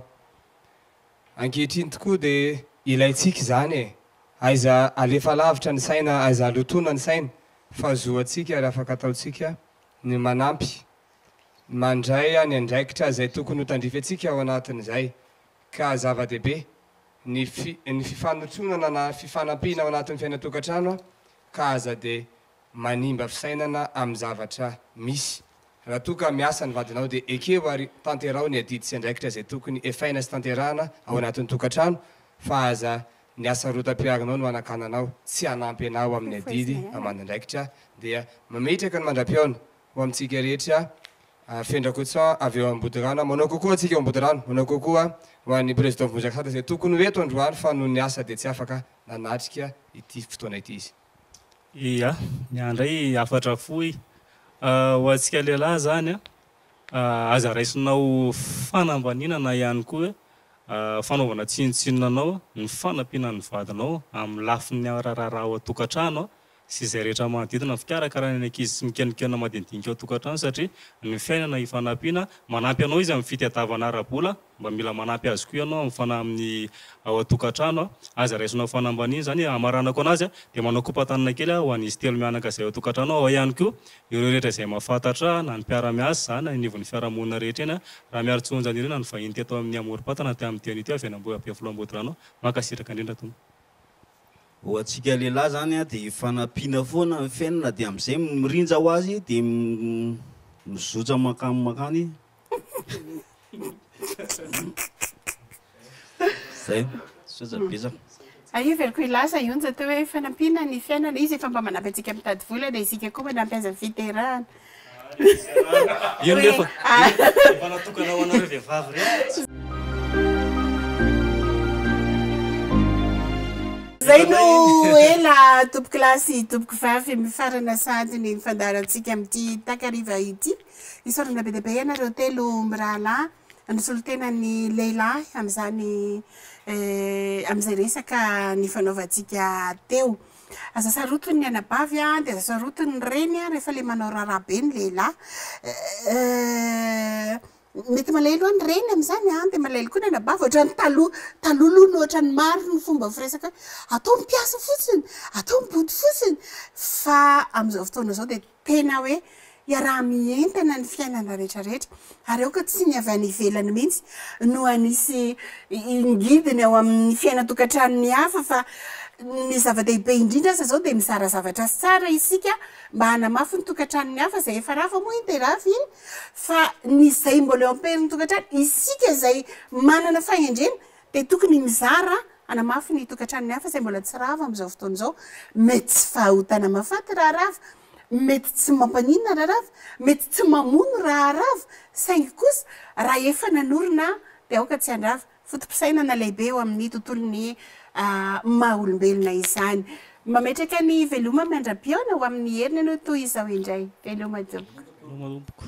Ankehitriny tokoa dia ilaintsika izany e! Aiza alefa lavitra ny saina, aiza alotoana ny saina, fa zo antsika ary afaka ataontsika ny manampy, mandray ny andraikitra izay tokony ho tandrify antsika ao anatin'izay. Ka zava-dehibe ny ny fifanotronana na fifanampiana ao anatin'ny fiainan-tokantrano ka aza dia manimba fisainana amin'ny zavatra misy. Raha toa ka miasa ny vadinao dia ekeo ary tanteraho ny adidy sy andraikitra izay tokony efaina sy tanterahana ao anatin'ny tokantrano fa aza ny hasarotam-piarinao no hanakananao tsy hanampy anao amin'ny adidy aman'andraikitra dia mametraka ny mandra-pihaona ho amintsika rehetra Feno Rakotoson avy eo Ambodirano manao kokoa antsika eo Ambodirano manao kokoa ho an'ny Président Vonjy Akasata izay tokony ho eto androany fa noho ny asa dia tsy afaka nanatrika ity fotoana ity izy. Ia, ny ahy indray hafatra fohy ho antsika lehilahy izany an, aza raisina ho fanambaniana na ihany koa hoe fanaovana tsinontsinona anao ny fanampiana ny vadinao amin'ny lafiny ara-raharaha ao an-tokantrano sy izay rehetra manodidina, ny fikarakarana ny ankizy sy ny kenokenoka madinidinika ao an-tokantrano satria ny fiainana ifanampiana, manampy anao izy amin'ny fitadiavana ara-bola, mba mila manampy azy koa ianao amin'ny fana amin'ny ao an-tokantrano, aza raisina ho fanambaniana izany, hamaranako anazy dia manao kopa-tanana kely aho ho an'izy telo mianaka izay ao an-tokantrano ao ihany koa ireo rehetra izay mahafantatra na ny mpiara-miasa na ny anivon'ny fiarahamonina rehetra eny, Ramiarintsoa Onjanirina no vahiny teto amin'ny Amorom-patana tamin'ity anio ity avy any Ambohiabefiloha Ambodirano, mankasitraka indrindra tompoko. Ho antsika lehilahy zany an dia ifanampiana foana ny fiainana dia amin'izay mirindra ho azy dia mizotra mankany mankany. Zay, misaotra betsaka. Hay heveriko hilaza i Onja teo hoe fanampiana ny fiainana, izy efa mba manampy antsika mitady vola dia isika koa manampy azy amin'ny fiterahana. Io nefa efa natokana ho anareo vehivavy reto. Zay no ela tompokolahy sy tompokovavy mifarana sahady ny fandaharantsika amin'ity takariva ity. Isaorana be dia be ianareo telo mirahalahy nisolo tena ny lehilahy amin'izany amin'izay resaka nifanaovantsika teo. Aza sarotiny ny anabavy an, dia aza sarotiny ny reny an, rehefa le manao raharaha be ny lehilahy. Mety malahelo hoa ny reny amin'izany an, dia malahelo koa ny anabavy, ohatran'ny taloha, taloha aloha no ohatran'ny maro ny fomba firesaka hoe atao mpiasa fotsiny, atao mibodo fotsiny, fa amin'izao fotoana izao dia Tena hoe iaraha-mientana ny fiainana rehetra rehetra ary aoka tsy ny avy any ivelany mihitsy no hanisy ngidiny ao amin'ny fiainan-tokantranon'ny hafa fa ny zava-dehibe indrindra aza izao dia mizara zavatra tsara isika mba hanamafy ny tokantranon'ny hafa izay efa rava moa iny dia rava iny fa ny izay mbola eo am-perin'ny tokantrano isika izay manana fahendrena dia tokony mizara hanamafy ny tokantranon'ny hafa izay mbola tsy rava amin'izao fotoana izao, mety tsy fahotana mahafaty raha rava, mety tsy mampaninona raha rava, mety tsy mamono raha rava, saingy kosa raha efa nanorina dia aoka tsy handrava. Foto-pisainana lehibe eo amin'ny tontolon'ny maha olombelona izany. Mametraka ny veloma mandra-pihaona ho amin'ny heriny ianao toy izao indray. Veloma tompoko. Veloma tompoko.